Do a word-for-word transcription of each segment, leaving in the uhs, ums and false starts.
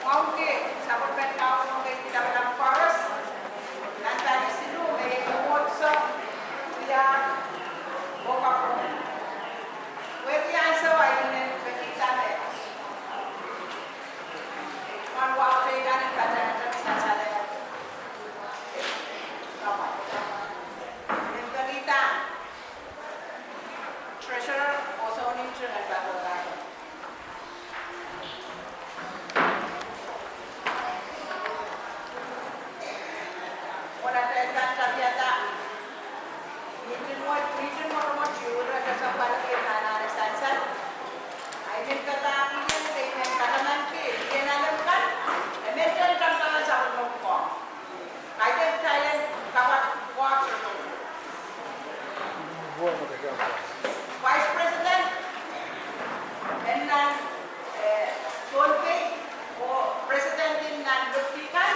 Mwahu ki sapwellimen Kauno kei lapalap koaros, nan pali siluh me iei Mwomwohdiso, Wia, oh Kapwung. Wehwehki ansou ahi mehn pekihda me mwahu teikan en patehng te sasale. Mehn pekihda, treasurer, oh soun intern en patohda. Mwohn atail pahn tapiada mihtin wet, mihtin mwotomwot, iei ire kesempwal kei nan anahne sansal. Ahi mehn padahk ieu, kei mehn katamanki, iei nan lem kan, e mehn teikan sapwellime pwukoa. Kaidehn kitail en kapakap koaros. Vice President en nan, eh, Pohnpei, oh President en nan Rikki kan,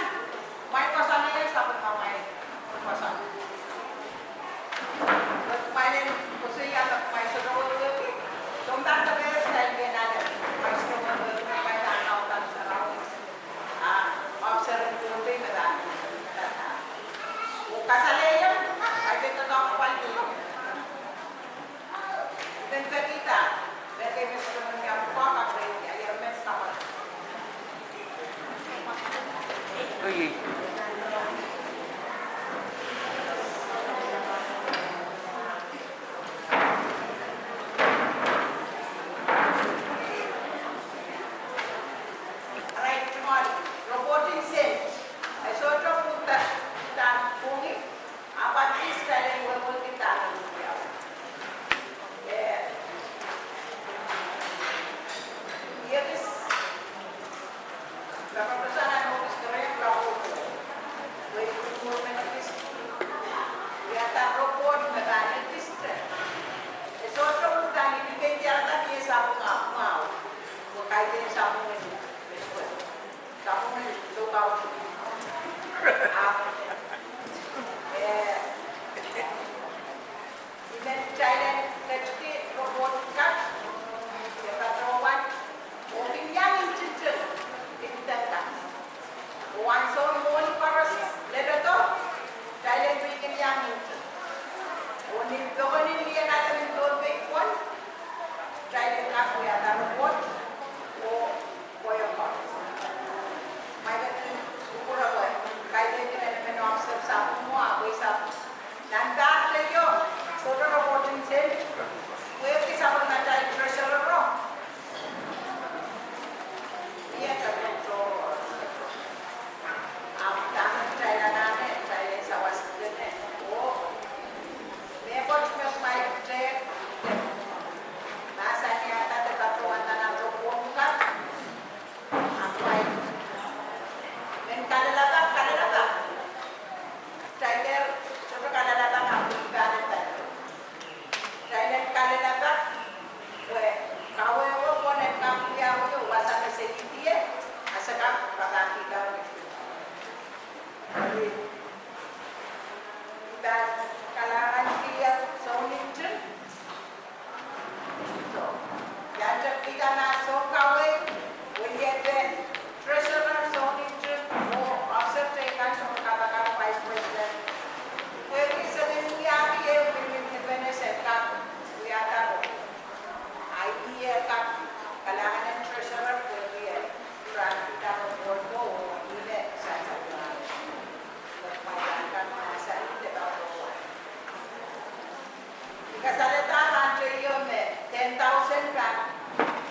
kumwail koasoanehla sapwellimamwail koasoan. Kumwail en koasoia me kumwail sohte wehwehki, sounpar depe kitail kin ale, kumwail sohte wehwehki, kumwail pahn kaunopsang sarawi. Ah, officer en Pohnpei me pahn, oh kasalehiong, kaidehn doadoahk pwal. Mehn pekihda, mehn kei me sohte men iang pwukoa, kak rehi, ahi mehn sapwal. Alright, tungoal, reporting sent. E sohte pwukat, pwukat pwungi, ahpw at least kitail en wehwehki dahme wiawi. Eh, ekis, me patohsang nan office kerehng Lautoh, wei, kumwail men ekis, wiahda report me pahn ekis te. E sohte uhdahn indicate-iarada mie sapwung mwahu, oh kaidehn sapwung en, sapwung en logout. Ahpw, eh, I men kitail en ketki report kat, de patohwan, oh kin iang ntingdi, ntingdi kan. Oh ansou mwohni koaros leledo, kitail en pil kin iang ntingdi. Oh ni pokon ni lien ale ni Pohnpei pwon, kitail en kak wiahda report, oh koahiek koaros. Kumwail ketin kupwure pwe kaidehn kin emen officer sapwung mwo, ahpw sapwung. Nan pahte ieu, sohte reporting sent, wehwehki sapwellimatail treasurer o. Mie treasurer o. Ahpw dahme kitail anahne, kitail en sawas kene. Oh. Mehkot me kumwail kitail, mahsanih akan de patohwan nan aht pwukat. Ahpw kumwail men kalelapak, kalelapak. Kitail sohte kalelapak ahpw pahn pahn. Kitail en kalelapak, pwe kawehwe pwon en kak wiawi, wasa me se idie, a se kak padahkihda. I pahn kalahngankihla soun intern. So, I en tepkihda ma soun kawehwe, weliepen treasurer, soun intern, oh officer teikan, soun kapakap, vice president. Pwehki se kin wiahki ehu mihmihte pene se kak wiahda ko. Ahi e kak kalahngan en treasurer pwehki e pwurehng kihda ko, oh ih me sansal. I kasalehda rahnwet ieu me ten thousand pahn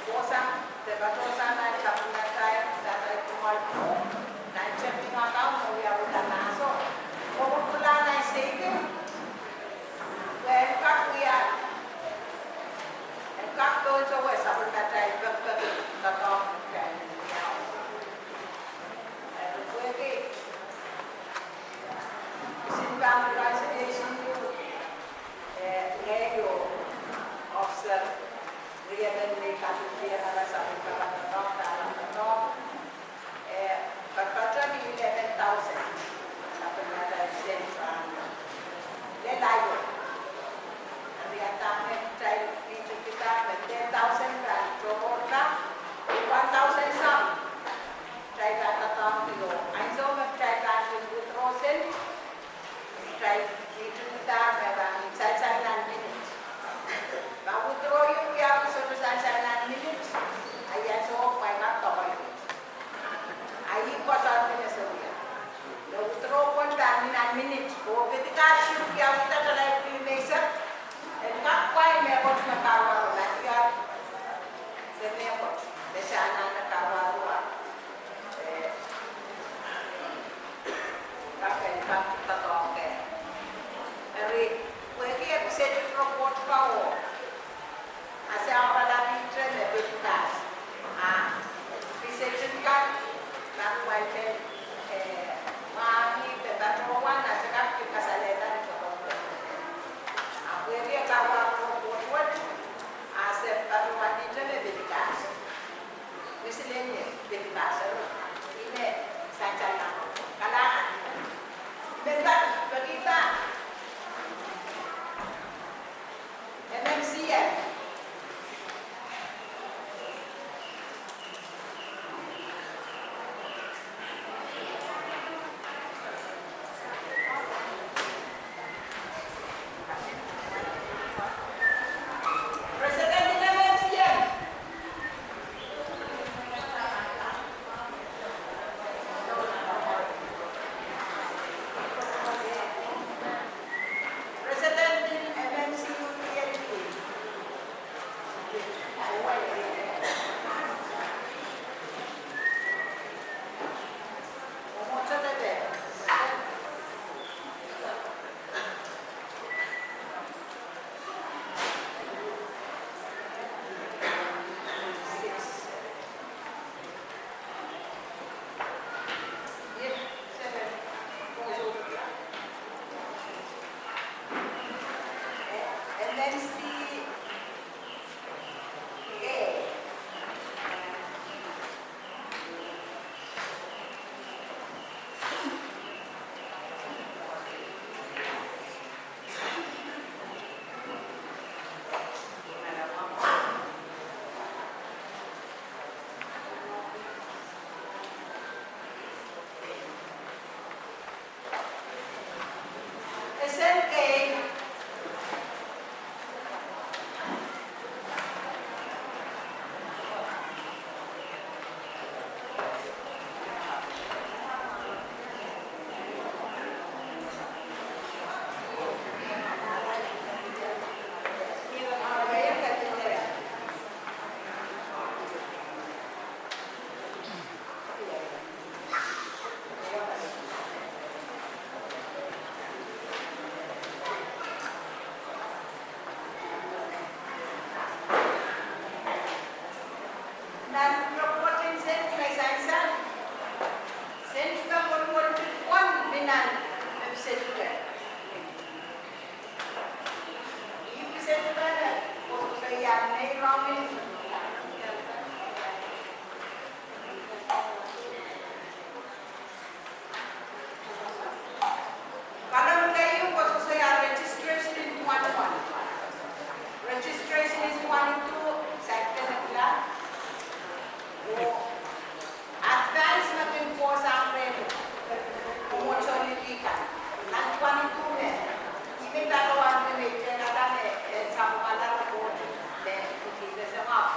kohsang, de patohsang nan sapwellimatail, sapwellimatail kumwail pwukat, nan checking account me wiawihda mahso. Ko kupwurala nan seiting, pwe en kak wia, en kak pohnsehwei sapwellimatail pekipek doadoahk kitail wiawi. Pwehki kisin pahn reconciliation ieu, eh, ngehi oh officer, riemen me I kapingki, e mara sapwellimatail doadoahk, doadoahk. Eh, patohwan eleven thousand, sapwellimatail sent rahn. Lel aio. Riatail me kitail pil And then see, A. Nan reporting sent me sansal, sent me kolokol pil pwon mi nan website. Ih sent me koasoia nei rong. Kalam keieu koasoia registration en pwonopwon. Registration en pwonopwon, saikinte me kila. Oh advance me kin kohsang rehn mwomwohdiso liki kan. Nan pwonopwon me, ih me patohwan me me itenada me, eh, sapwungala report me, ih me se mwahu.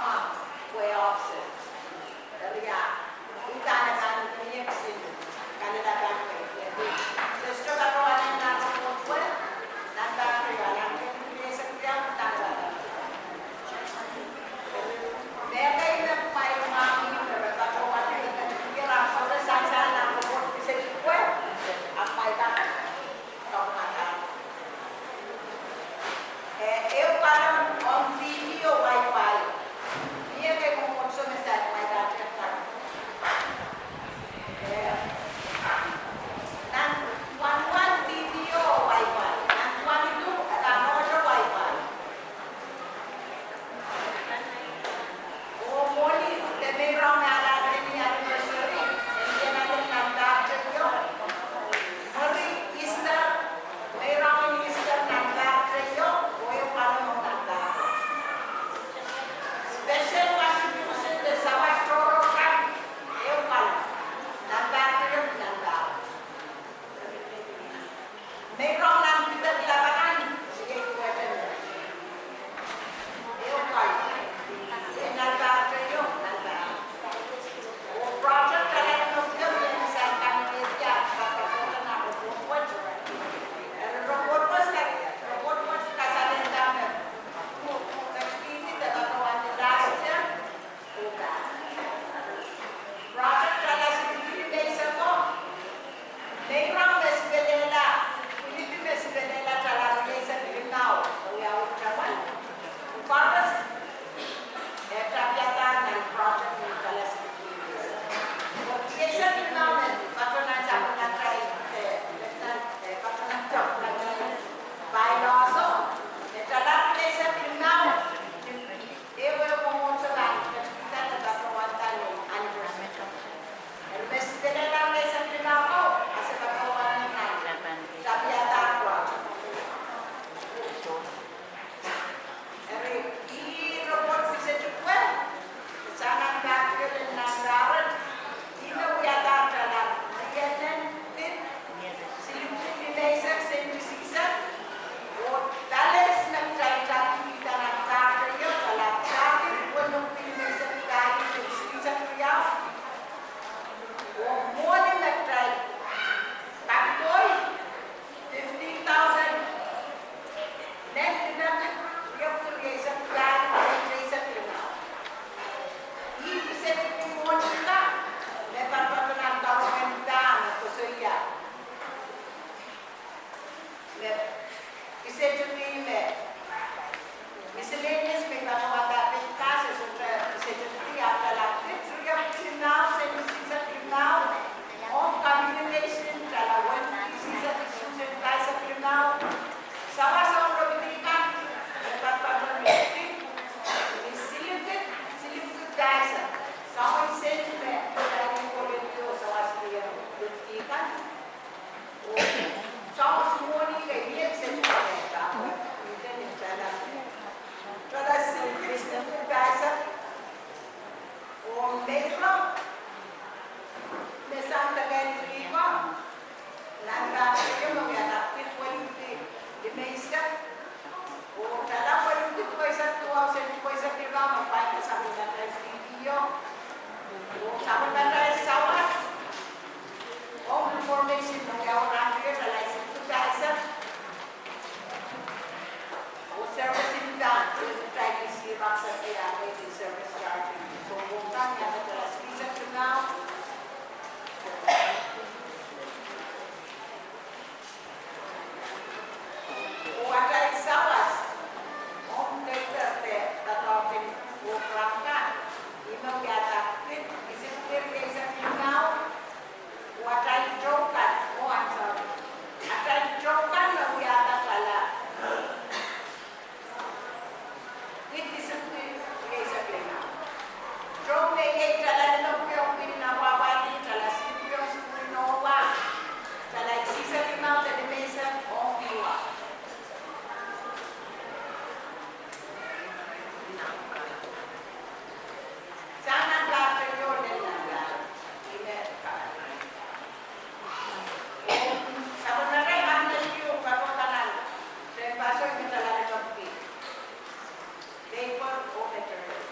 Labor oh maternity.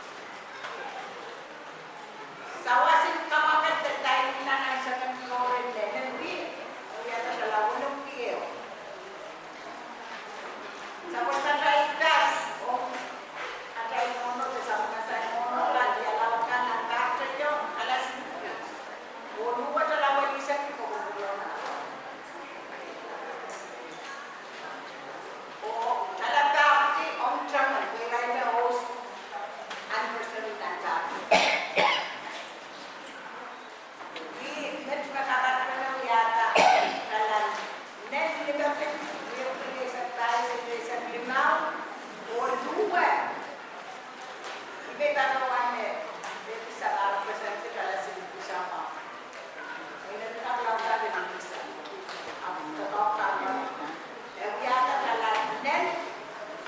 Sawas en kamwakel de dahme nan second floor en lehnen wih, wiahda tala wenekieu. Sapwellimatail das ong atail nohno de sapwellimatail nohno, laliala kan nan pahkteio, kalasin. Oh luhwet ala welisek ni kokohwei. Oh tala pahkti ong tamataman, irail me host anniversary nan pahkti. Ih met me karakarahk wiahda, kalan nel limepin, ih pil eisek pahisek, eisek limau, oh luhwet. Ih me pahn wahne, eh, pil sahpw present kalasin pil sahpw. Ih me pil kak lauded pil sahpw. Ahpw kak kak. Eh, wiahda kalan nel,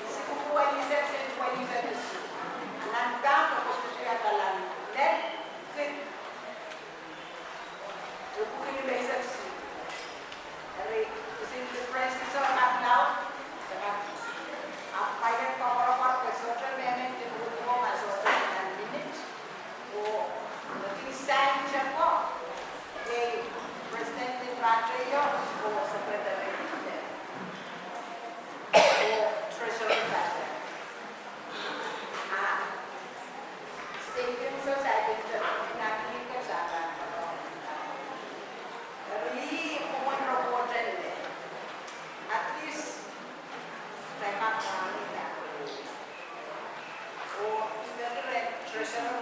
siluh welisek, siluh welisek isuh. Nan pahkti koasoia kalan nel, kid. Epwiki limeisek isuh. Eri, kisin difference so kak laud, ahpw pilot koapworopwor ke sohte mehmen, di withdraw ma sohte nan minit. Oh, kin sign teko, iei president en pahkteio, oh secretary, oh treasurer pahkte. Ah, Saving Society, eri ih mwomwen report en lel. At least, tai kak mwahngih. Oh, ih me rehn treasurer